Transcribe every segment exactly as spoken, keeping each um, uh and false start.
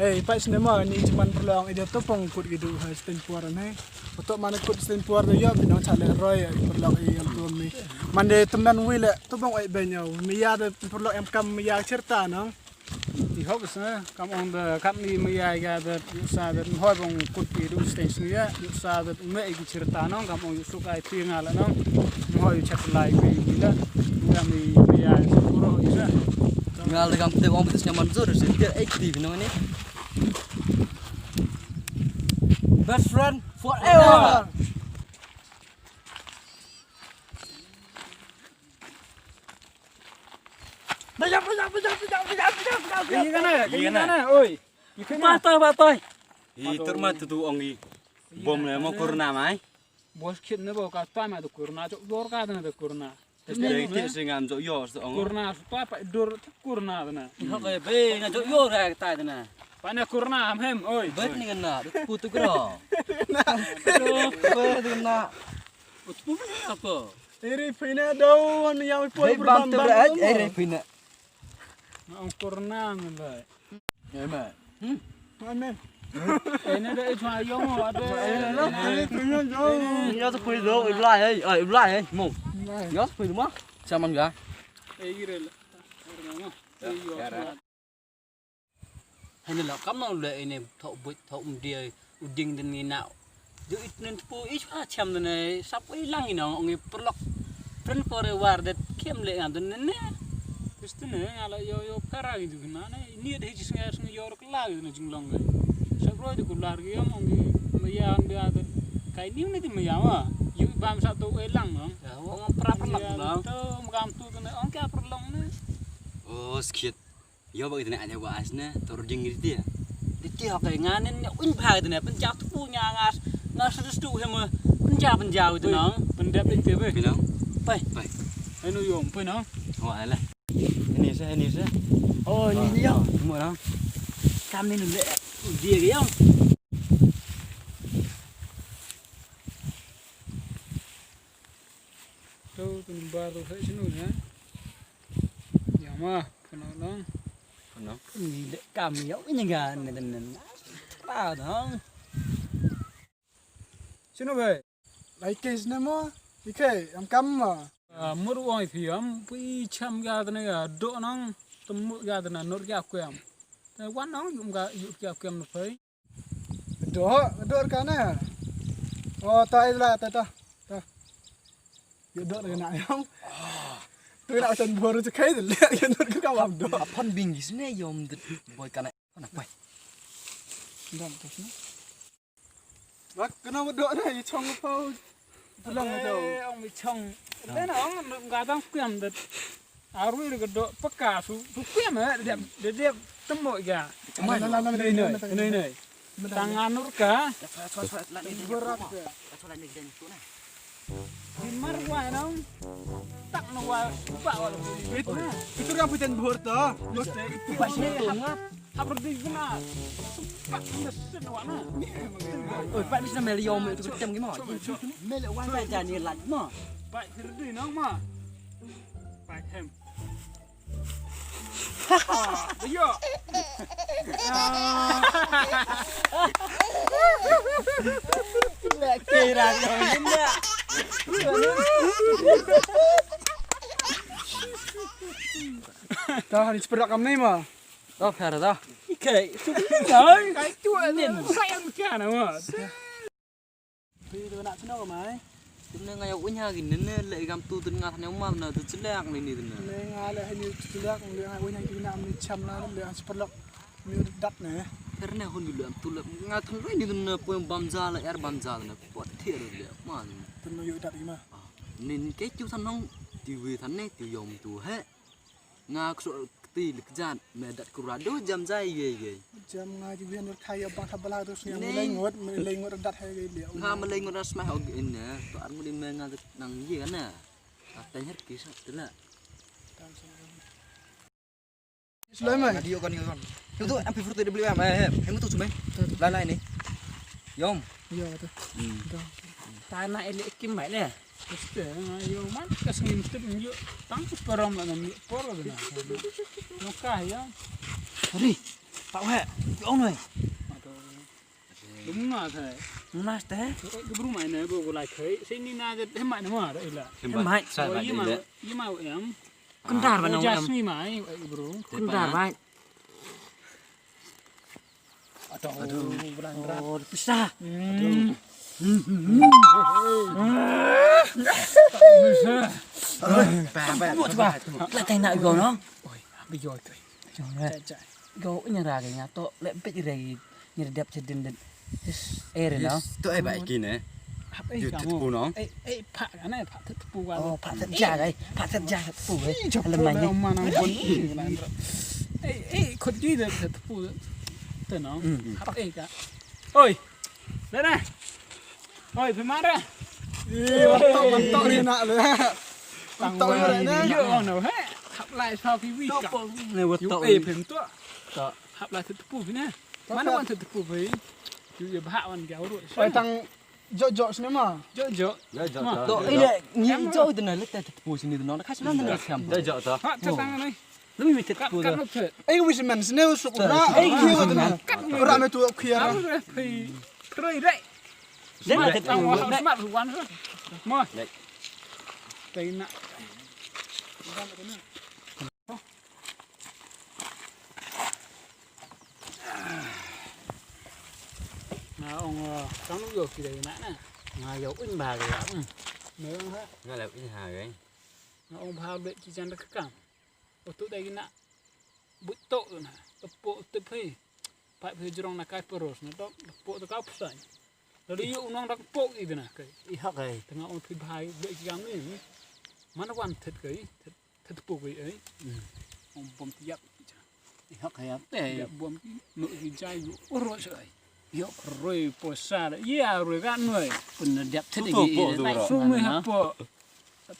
Ei, pait sne ma, ni jiman pyrlok i de topong kut i du ha sten por ne. Oto man kut sten por de yo, binong chale roi, pyrlok i yang tuam ni. Man de temen wi le, topong oi ben yo. Mi ya de pyrlok em kam mi ya cherta no. I hok sne, kam ong de, kam ni mi ya ya de, sa de, hoi bong kut i du sten sne ya, sa de, me i cherta no, kam ong suk ai pi nga la no. Hoi chat lai wi wi la. Ya mi mi ya, puro i sa. Ngal de kam te ong betes nyaman zur, se dia ek di binong ni. Best friend forever. Ini kan, ini kan, oi. Ini kan. Batai, batai. I tur ma tu tu ong i. Bom le mo kurna mai. Bos kit ne bo ka ta ma tu kurna, jok yor ka ne tu kurna. Te te sing am jok yor tu ong. Kurna tu pa dur tu kurna tu na. Hok e be na jok yor ka ta tu na. Pa ne kurna am hem, oi. Bet ni kan na, tu tu kro. Tu tu na. Tu tu apa? Iri pina dau an yang poi bam tu iri pina. Ang kurna ngai. Amen. Hmm. Amen. Ene de chwa yong wa de. Ene pina dau. Yo tu pui dau, i blai ai, ai blai ai, mo. Yo tu pui ma. Chaman ga. Iri le. Hynda la kam nang le ine thok buit thok mdia u ding den ni na. Ju it nen tpu i chwa cham den ne sap i lang i nong ong i pyrlok. Pren pore war det kem le ngam den ne. Piste ne nga la yo yo para gi du na ne. Ni de hi snga snga yo rok la gi ne jinglong ge. Sap roi de ku lar gi yom ong i maya ong dia de. Kai ni ne di maya wa. Yu bam sa to e lang no. Ya ong pra pyrlok no. To ngam tu ne ong kya pyrlok ne. Oh, skit. Yo ba itne ane wa asne tor ding riti. Riti hok ngan ne un bha itne penjap tu nya ngas ngas tu hema penjap penjap itne. Pendap ite be. Pino? Pai. Pai. Anu yom pino? Oh, ala. Ini sa, ini sa. Oh, ini dia. Mo na. Kam ni le. Dia ke yom. Tu tu number tu sa sinu ya. Ya ma. Kano nong. Kano. Ni de kam ya u nyaga ne den ne. Pa dong. Sino be? Lai ke sino mo? Ike am kam mo. Mur wong i phi am pui cham ga ne ga do nong. Temu ga ne nur ga kwem. Te wan nong yum ga yu ga kwem no phi. Dok, dok ka na. Oh, ta ila ta ta. Ta. Yo dok ka na yong. Tu na tan bor tu kai de le yo dok ka bam dok. Apan bing gis ne yom de boy ka na. Na boy. Dam tu na. Bak kena dok na i chong pau. Pulang tu. Eh, ong mi chong. Le na ong ga dang kiam de. Arwi ri ka dok peka su, su kuya ma, dia, dia, dia temo ga. Mai, la, la, la, la, la, la, la. Tangan nur ka. Berat ka. Di mar wa nang. Tak no wa, ba wa. Itu, itu kan pujan bor to. Mesti itu. Hap rdi guna. Sempat ngesin wa na. Oi, pat bisa mel yom itu ketem gimana? Mel wa. Pat jani lat ma. Pat rdi nang ma. Pat hem. Ayo. Kira kau ni nak. Dah, ni seperak kamu ni mah. Dah, fair dah. Ikai, tu ni dah. Kai tu ni. Sayang kan mah. Phi tu nak sino ka mai? Tu ne nga ïa unya gi ne ne le gam tu tu nga ne umar na tu chelek ne ni tu ne. Ne nga le ni chelek ne nga unya gi na ni cham na le seperlok ni dat ne. Ter ne hun gi le tu le nga thong re ni tu ne poi bam ja le er bam ja ne pot thier le ma ne. Tu ne yu dat gi ma. Nin ke chu than nong ti wi than ne ti yom tu he. Nga kso kti le kjat me dat kurado jam jai ye ye. Jam nga ji wian wer khai ya bang tha bala ru sngam. Ning. Lei ngot, me lei ngot dat hai ye le. Nga me lei ngot sma ho in ne. To ar ngut me nga nang ye ne. Ap tan her ki sa tela. Sulai mai. Dio kan dio kan. Tu tu M P four tu W M eh. Em tu sumai. Lai lai ni. Yom. Iya tu. Hmm. Tana ele kim mai le. Este, nga ïoh man ka sngim tip ngi ïoh tang ku param la ngam ïoh por la na. Nokah ïa. Ari. Pak wek, yo noi. Aduh. Lum na te. Lum na te. Ke bru mai ne bo lai kai. Sini na je hem mai ne ma da ila. Hem mai. Hem mai. Sa mai ila. Ye mai em. Kendar ba nong em. Jasmi mai bru. Kendar mai. Aduh. Aduh. Oh, pisa. Hmm. Pisa. Ba ba. La tai na go no. Oi, bi yo kai. Jong re. Jai, jai. Go nya ra ge nya to le bit re nya dep che din din. His ere no. To ai ba ki ne. Hap ai ka mo. Ei ei pha ka ne pha thet pu wa. Oh pha thet ja ai. Pha thet ja thet pu ai. Lemai ne. Ei ei khot ji de thet pu. Te no. Hap ai ka. Oi. Dana. Oi, phi mar re. Ih, wat tok, wat tok ri na le. Wat tok ri na. Yo, no, he. Hap lai sa phi wi ka. Ne wat tok. Yu, eh, phi to. To. Hap lai thet pu phi ne. Mana wan thet pu phi. Yu, ye bha wan ga ru. Oi, tang jo jo sini ma. Jo jo. Jo jo. To, ile ngi jo de na le thet pu sini de no. Ka sini de na siam. Jo jo to. Ha, tang ne. Lumi mi tet pu da. Ai wi semen sne u suk ra. Ai wi semen. Ra me tu khia ra. Kroi dai. Dai na tet pu. Smart wan. Mo. Dai na. Na ong tang yo ki dai na na. Nga yo un ba ga. Nga la un ha ga. Nga ong ba be ki jan da ka kam. Otu dai na. Buit tok na, tepuk tep hei. Paip hei jrong na kai peros na tok, tepuk teka pesai. Lalu yu unong dak pok i dena kai. I hak kai. Tengah ong phi bhai, bek jam ni. Mana wan thet kai, thet tepuk kai ai. Ong bom tiap. I hak kai ap te. Ya bom ki, no ki jai yu oro sai. Yo roi posa da, ya roi kan noi. Pun na diap thet ki. Sumi hapo.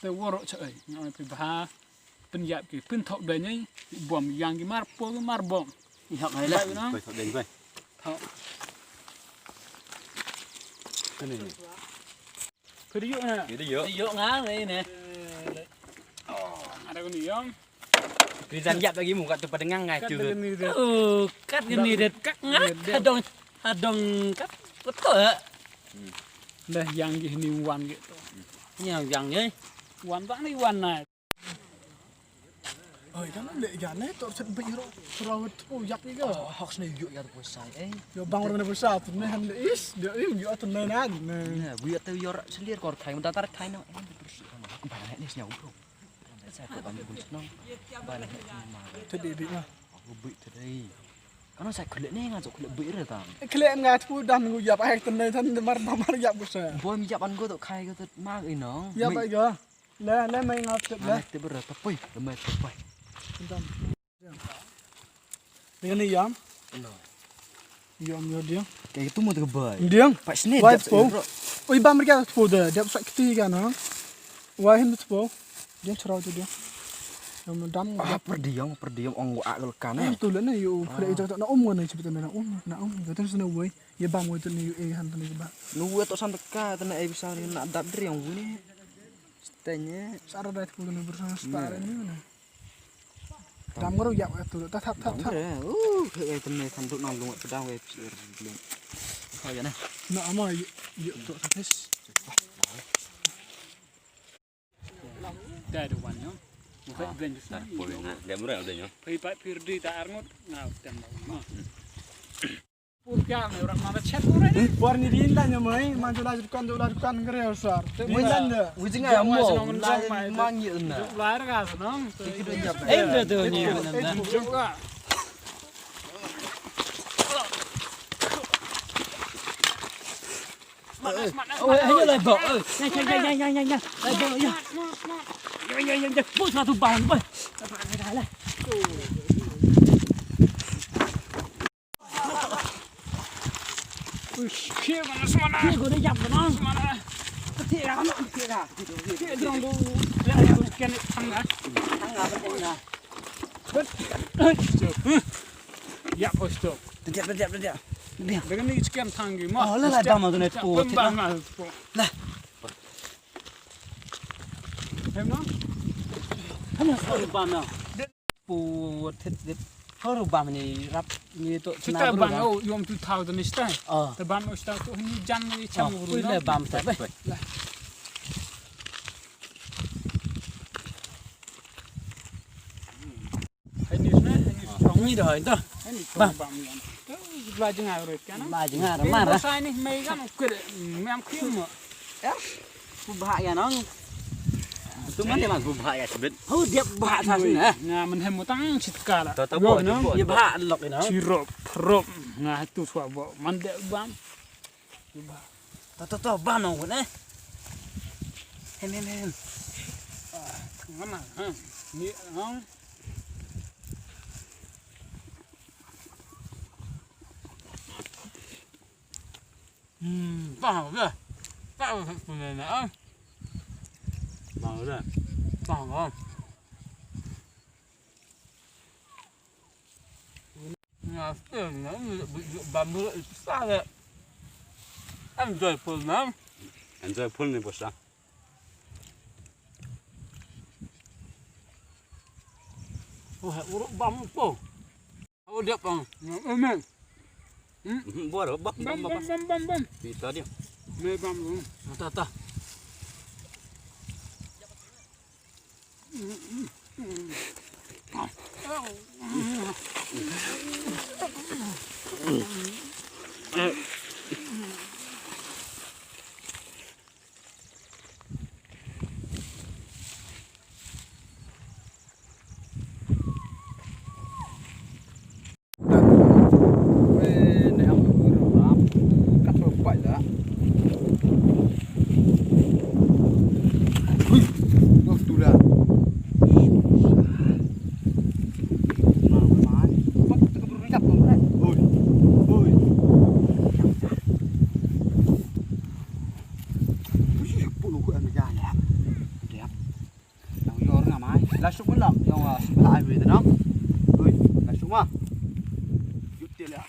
Te woro choi, nga ong phi bha, pynjap ki, pynthok dei nyai, bom yang ki mar po ki mar bom. Ihok hai la. Bai nang. Bai thok dei bai. Thok. Kani ni. Kiri yo na. Kiri yo. Yo nga ni ne. Oh, ada kani yom. Kiri jan yap lagi mu kat tu pada ngang ngai tu. Oh, kat kani det kak ngat. Adong adong kat. Betul. Dah yang ki ni wan ki tu. Yang yang ni. Wan tak ni wan na. Oi, kan le ya ne to set bi ro. Ro tu yak ni ga. Hok sne yu ya tu sai eh. Yo bang ro ne pusa tu ne han le is. Dia im yu tu ne na. Ne bu ya tu yor selir kor khai muda tar khai no. Ba ne ni snyau bro. Sa ko ban bun sno. Ba ne ma. Tu di bi ma. Ko bi tu dei. Kan sa khule ne nga so khule bi re ta. Khule nga tu dan ngu yap ai tu ne tan mar mar yap ko sa. Bom yap an go to khai ko to ma i no. Yap ai ga. Le, le, mai ngap tip le. Tip ber tapoi, le mai tapoi. Entam. Dengan ni yam. No. Yam yo dia. Kayak itu mau terbai. Dia. Pak sini. Wai dia tepu. Oi bam mereka tepu dah. Dia besar keti kan ha. Wai hin tepu. Dia cerau tu dia. Yang dam. Ah perdiam, perdiam ong wa akal kan. Yang tu le na yu kre itu na um kan cerita na um, na um. Kata sana wai. Ye bam wei tene yu e han tene ba. Nu wei to san ka tene e bisa ni na dap dri yang wei ni. Stenya. Sara dai ko ni bersama star ni na. Dam ngoro yak wei tu ta thap thap thap. Uh, he tene kan duk nang lung pedang wei psir lung. Kau ya na. Na ama yu to sa tes. Dai da wan ïa. Mu peit beiñ. Dar poi nga dem re de ïa. Peit pat pir di ta arngut nga tem ba ma. Pur pia me rak ma chet pur ai. Por ni din da nya mai ma jula jukkan jula jukkan ngre sar. Te mai dan da. Wi jinga ya mo. Ma ngi na. Lai ra ga sanang. Ei da to ni na. Jukka. Ïa, pos tu. Tadiak, tadiak, tadiak. Tadiak. Dengan ni chicken thang gi ma. Oh, la la dam tu ne tu. Bam ma tu. La. Hem no? Hem no, sorry bam no. Pu tet tet. Ko ru bam ni rap ni to. Chita bam o yom tu thau to ni stai. Oh. Te bam o stai to ni jan ni cham. Oh, ru pui le bam te be. Hai ni sna, hai ni sna. Ni dah hai dah. Hai ni bam. Bam yan. Tu bla jengar ru kana. Bla jengar mar. Sai ni mai kan ukur. Mem kim. Ya. Bubha ya nong. Tu man dia man bubha ya sebet. Hu dia bubha sa sini eh. Nga men hem utang chit kala. Tata bo. Dia bha lok ni nong. Chirop rop nga tu swa bo. Man dia bam. Bubha. To to to bam nong kun eh. Hem hem hem. Ngama ha. Ni nong. Hmm, bang dah. Tak ada sebenarnya ah. Bang dah. Bang ah. Ngasih nang bambu itu salah. Enjoy full nang. Enjoy full ni bos ah. Wah, uruk bambu po. Au dia pang. Amen. Hmm? Buar bak bam bam bam bam bam. Kita dia. Me bam. Ta ta. La shuk ma lak, yong, ah, sum la ai wei da nang. Ui, la shuk ma. Yut te la.